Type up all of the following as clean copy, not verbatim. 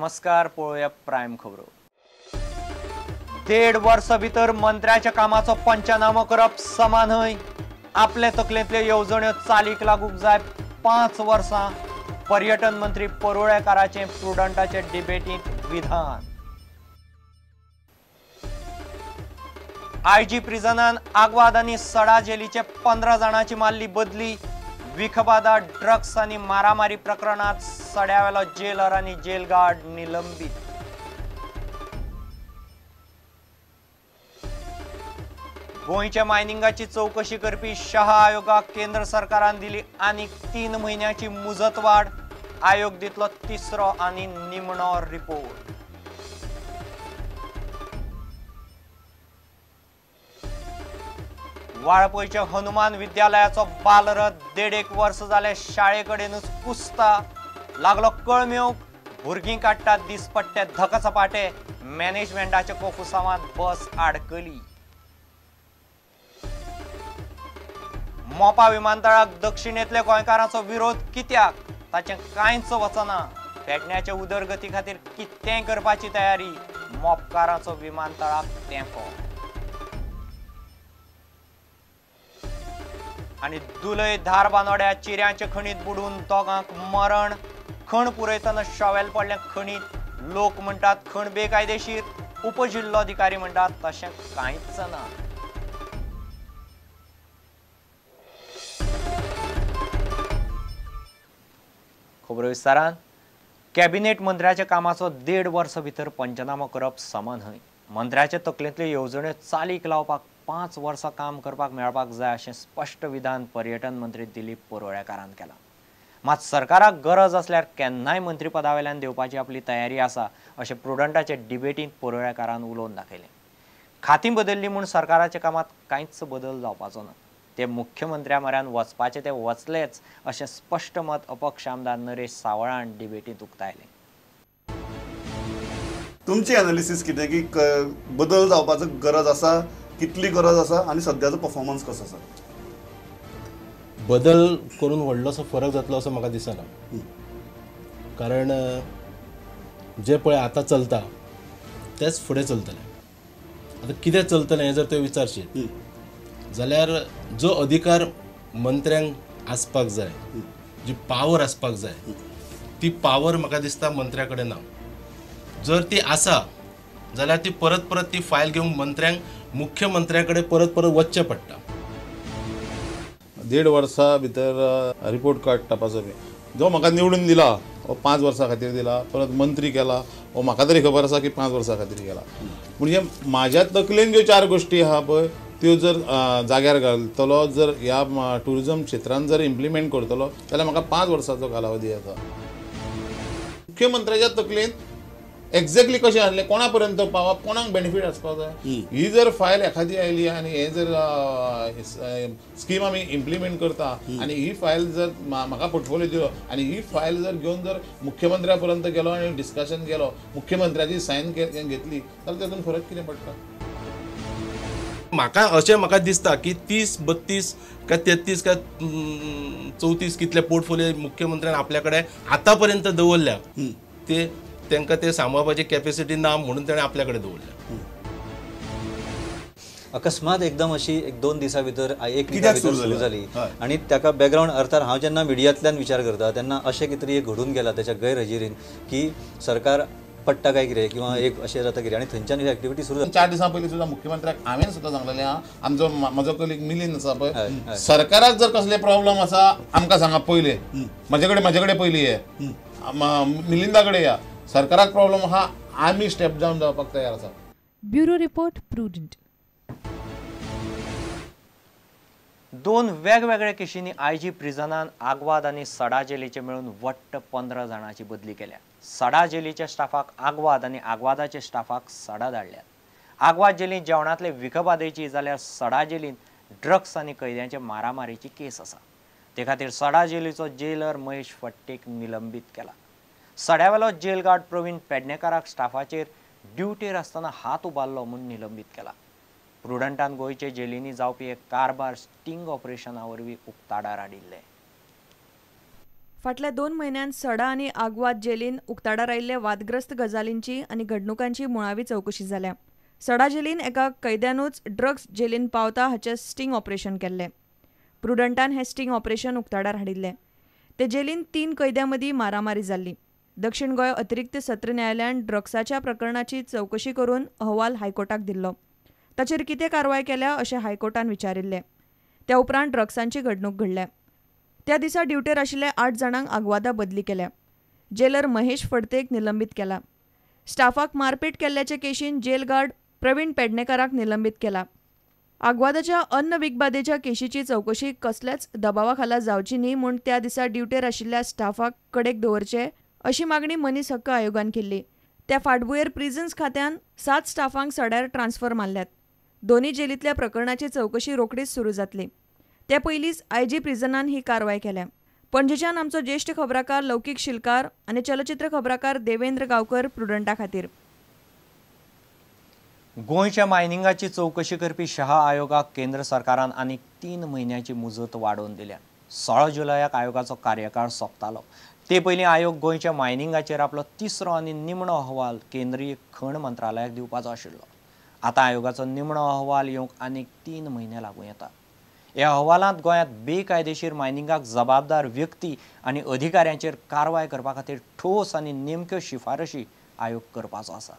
नमस्कार, पळोवया प्रायम खबरो। 1.5 वर्स भितर मंत्र्याच्या कामाचो पंचनामो करप समा न्हय। आपले तकलेंतल्यो येवजण्यो चालीक लागूंक जाय 5 वर्सां। पर्यटन मंत्री परुळेकाराचें प्रुडंटाचे डिबेटींत विधान। आयजी प्रिजनान आग्वाद आनी सडा जेलीचे 15 जाणांची मारली बदली। विखबादा, ड्रग्स आनी मारामारी प्रकरणात सड्यावेलो जेलर आनी जेल गार्ड निलंबीत। गोंयच्या मायनिंगाची चौकशी करपी शहा आयोगाक केंद्र सरकारान दिली आनीक 3 म्हयन्याची मुजतवाड। आयोग दितलो तिसरो आनी निमणो रिपोर्ट। वाळपयच्या हनुमान विद्यालयाचो बालरथ 1.5 वर्स जाले शाळेकडेनूच कुसता। लागलो कळमेवंक, भुरगीं काडटात दिसपट्टे धकचपाटे। मॅनेजमेंटाच्या कोफुसांवांत बस आडकली। मोपा विमानतळाक दक्षिणेंतल्या गोंयकारांचो विरोध कित्याक ताचें कांयच वचना। पेडण्याच्या उदरगती खातीर कितेंय करपाची तयारी। मोपकारांचो विमानतळाक तेंको। आनी दुलय धारबानोड्या चिऱ्यांचे खणीत बुडून दोगांक मरण। खण पुरयतना शॉवेल पडलें खणीत। लोक म्हणटात खण बेकायदेशीर, उपजिल्लोधिकारी म्हणटात तशें कांयच ना। खबरो विस्तारान। कॅबिनेट मंत्र्याच्या कामाचो 1.5 वर्स भितर पंचनामो करप समा न्हय। मंत्र्याच्या तकलेंतल्यो येवजण्यो चालीक लावपाक 5 वर्सां काम करपाक मेळपाक जाय अशें स्पश्ट विधान पर्यटन मंत्री दिलीप परुळेकारान केलां। मात सरकाराक गरज आसल्यार केन्नाय मंत्रीपदावेल्यान देवपाची आपली तयारी आसा अशें प्रुडंटाचे डिबेटींत परुळेकारान उलोवन दाखयलें। खातीं बदल्ली म्हूण सरकाराच्या कामांत कांयच बदल जावपाचो ना। ते मुख्यमंत्र्या म्हऱ्यान वचपाचे ते वचलेच अशें स्पश्ट मत अपक्ष आमदार नरेश सावळान डिबेटींत उक्तायलें। तुमची एनालिसिस कितें की बदल जावपाचो गरज आसा, कितली गरज आसा आनी सद्याचो परफॉर्मन्स कसो आसा? बदल करून व्हडलोसो फरक जातलो असो म्हाका दिसना, कारण जे पळय आतां चलता तेच फुडें चलतलें। आतां कितें चलतलें हें जर ते विचारशीत जाल्यार जो अधिकार मंत्र्यांक आसपाक जाय, जी पावर आसपाक जाय, ती पावर म्हाका दिसता मंत्र्या कडेन ना। जर ती आसा जाल्यार ती परत परत ती फायल घेवंक मंत्र्यांक मुख्यमंत्र्या कडेन परत परत वचचें पडटा। 1.5 वर्सां भितर रिपोर्ट कार्ड तपासप, जो म्हाका निवडून दिला हो 5 वर्सां खातीर दिला, परत मंत्री केला, हो म्हाका तरी खबर आसा की 5 वर्सां खातीर केला। म्हणजे म्हाज्या तकलेन ज्यो 4 गोश्टी आहा पळय त्यो जर जाग्यार घालतलो, जर ह्या ट्युरिजम क्षेत्रान जर इम्प्लिमेंट करतलो जाल्यार म्हाका 5 वर्सांचो कालावधी येता। मुख्यमंत्र्याच्या तकलेन एक्झॅक्टली कशें आसलें, कोणा पर्यंत पावप, कोणाक बेनिफीट आसपाक जाय, ही जर फायल एखादी आयली आनी हे जर स्कीम आमी इम्प्लिमेंट करता आनी ही फायल जर म्हाका पोर्टफोलियो दिलो आनी ही फायल जर घेवन जर मुख्यमंत्र्या पर्यंत गेलो आनी डिस्कशन केलो, मुख्यमंत्र्याची सायन घेतली जाल्यार तातूंत फरक कितें पडटा? म्हाका अशें म्हाका दिसता की 30, 32 काय 33 काय 34 कितले पोर्टफोलियो मुख्यमंत्र्यान आपल्या कडेन आतां पर्यंत दवरल्या, ते तांकां ते सांबाळपाची कॅपेसिटी ना म्हणून ताणें आपल्या कडेन दवरल्या। अकस्मात एकदम अशी 1-2 दिसां भितर एक विका भितर सुरू जाली आनी ताका बॅकग्रावंड, अर्थात हांव जेन्ना मिडियांतल्यान विचार करता तेन्ना अशें कितें तरी एक घडून गेलां ताच्या गैरहजेरीन की सरकार पडटा काय कितें किंवा एक अशें जाता कितें आनी थंयच्यान ही एक्टिविटी सुरू जाता। 4 दिसां पयलीं सुद्दां मुख्यमंत्र्याक हांवें सुद्दां सांगलेलें आहा, आमचो म्हजो कलीग मिलिंद आसा पळय, सरकाराक जर कसले प्रॉब्लम आसा आमकां सांगा पयलें, म्हजे कडेन पयलीं ये, मिलिंदा कडेन या, सरकाराक प्रॉब्लम आहा आमी स्टेप डावन जावपाक तयार आसा। Bureau report, Prudent. 2 वेगवेगळ्या केशींनी आयजी प्रिजनान आग्वाद आनी सडा जेलीचे मेळून वट्ट 15 जाणांची बदली केल्या। सडा जेलीच्या स्टाफाक आग्वाद आनी आग्वादाच्या स्टाफाक सडा धाडल्यात। आग्वाद जेलींत जेवणांतले विखबादेची जाल्यार सडा जेलींत ड्रग्स आनी कैद्यांचे मारामारीची केस आसा। ते खातीर सडा जेलीचो जेलर महेश फट्टेक निलंबीत केला। सड्यावेलो जेल गार्ड प्रवीण पेडणेकाराक स्टाफाचेर ड्युटेर आसतना हात उबारलो म्हूण निलंबीत केला। प्रुडंटान गोंयचे जेलींनी जावपी एक कारभार स्टिंग ऑपरेशना वरवीं उक्ताडार हाडिल्लें। फाटल्या 2 म्हयन्यांत सडा आनी आग्वाद जेलीन उक्ताडार आयिल्ले वादग्रस्त गजालींची आनी घडणुकांची मुळावी चवकशी जाल्या. सडा जेलीन एका कैद्यानूच ड्रग्स जेलीन पावता हाचें स्टिंग ऑपरेशन केल्लें. प्रुडंटान हें स्टिंग ऑपरेशन उक्ताडार हाडिल्लें. ते जेलीन 3 कैद्यां मदीं मारामारी जाल्ली. दक्षिण गोंय अतिरिक्त सत्र न्यायालयान ड्रग्साच्या प्रकरणाची चवकशी करून अहवाल हायकोर्टाक दिल्लो. ताचेर कितें कारवाय केल्या अशें हायकोर्टान विचारिल्लें. त्या उपरांत ड्रग्सांची घडणूक घडल्या. त्या दिसा ड्युटेर आशिल्ल्या 8 जाणांक आग्वादा बदली केल्या. जेलर महेश फडतेक निलंबीत केला. स्टाफाक मारपेट केल्ल्याचे केशीन जेल गार्ड प्रवीण पेडणेकाराक निलंबीत केला. आग्वादाच्या अन्न विकबादेच्या केशीची चवकशी कसल्याच दबावा खाला जावची न्ही म्हूण त्या दिसा ड्युटेर आशिल्ल्या स्टाफाक कडेक दवरचे अशी मागणी मनीस हक्क आयोगान केल्ली. त्या फाटभुंयेर प्रिझन्स खात्यान 7 स्टाफांक सड्यार ट्रान्सफर मारल्यात. दोन्ही जेलींतल्या प्रकरणाची चवकशी रोखडीच सुरू जातली. त्या पयलींच आयजी प्रिझनान ही कारवाय केल्या. पणजेच्यान आमचो ज्येश्ठ खबराकार लौकीक शिलकार आनी चलचित्र खबराकार देवेंद्र गांवकर प्रुडंटा खातीर. गोंयच्या मायनिंगाची चवकशी करपी शहा आयोगाक केंद्र सरकारान आनीक 3 म्हयन्याची मुजत वाडोवन दिल्या. 16 जुलयाक आयोगाचो कार्यकाळ सोंपतालो. ते पयलीं आयोग गोंयच्या मायनिंगाचेर आपलो तिसरो आनी निमणो अहवाल केंद्रीय खण मंत्रालयाक दिवपाचो आशिल्लो. आतां आयोगाचो निमणो अहवाल येवंक आनीक 3 म्हयने लागूं येता. ह्या अहवालांत गोंयांत बेकायदेशीर मायनिंगाक जबाबदार व्यक्ती आनी अधिकाऱ्यांचेर कारवाय करपा खातीर ठोस आनी नेमक्यो शिफारशी आयोग करपाचो आसा.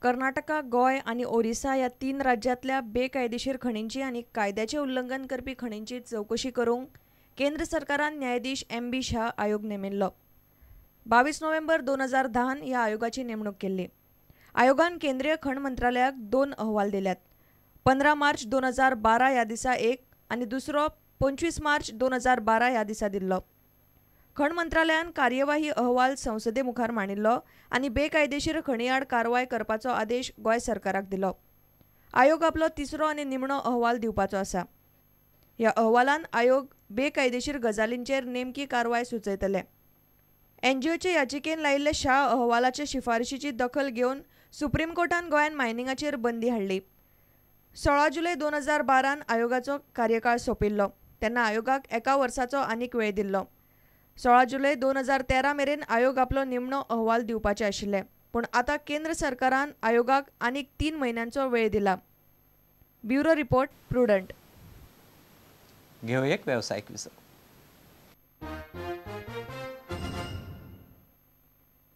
कर्नाटका, गोंय आनी ओरिसा ह्या 3 राज्यांतल्या बेकायदेशीर खणींची आनी कायद्याचें उल्लंघन करपी खणींची चवकशी करूंक केंद्र सरकारान न्यायाधीश एम.बी. शाह आयोग नेमिल्लो. 22 नोव्हेंबर 2010 ह्या आयोगाची नेमणूक केल्ली. आयोगान केंद्रीय खण मंत्रालयाक 2 अहवाल दिल्यात. 15 मार्च 2012 ह्या दिसा एक आनी दुसरो 25 मार्च 2012 ह्या दिसा दिल्लो. खण मंत्रालयान कार्यवाही अहवाल संसदे मुखार मांडिल्लो आनी बेकायदेशीर खणी आड कारवाय करपाचो आदेश गोंय सरकाराक दिलो. आयोग आपलो तिसरो आनी निमणो अहवाल दिवपाचो आसा. ह्या अहवालान आयोग बेकायदेशीर गजालींचेर नेमकी कारवाय सुचयतले. एनजीओचे याचिकेन लायिल्ले शाह अहवालाचे शिफारशीची दखल घेवन सुप्रीम कोर्टान गोंयांत मायनिंगाचेर बंदी हाडली. 16 जुलय 2012 आयोगाचो कार्यकाळ सोंपिल्लो तेन्ना आयोगाक 1 वर्साचो आनीक वेळ दिल्लो. 16 जुलय 2013 मेरेन आयोग आपलो निमणो अहवाल दिवपाचे आशिल्ले, पूण आतां केंद्र सरकारान आयोगाक आनीक 3 म्हयन्यांचो वेळ दिला. Bureau report, Prudent. घेवं एक वेवसायीक विसव.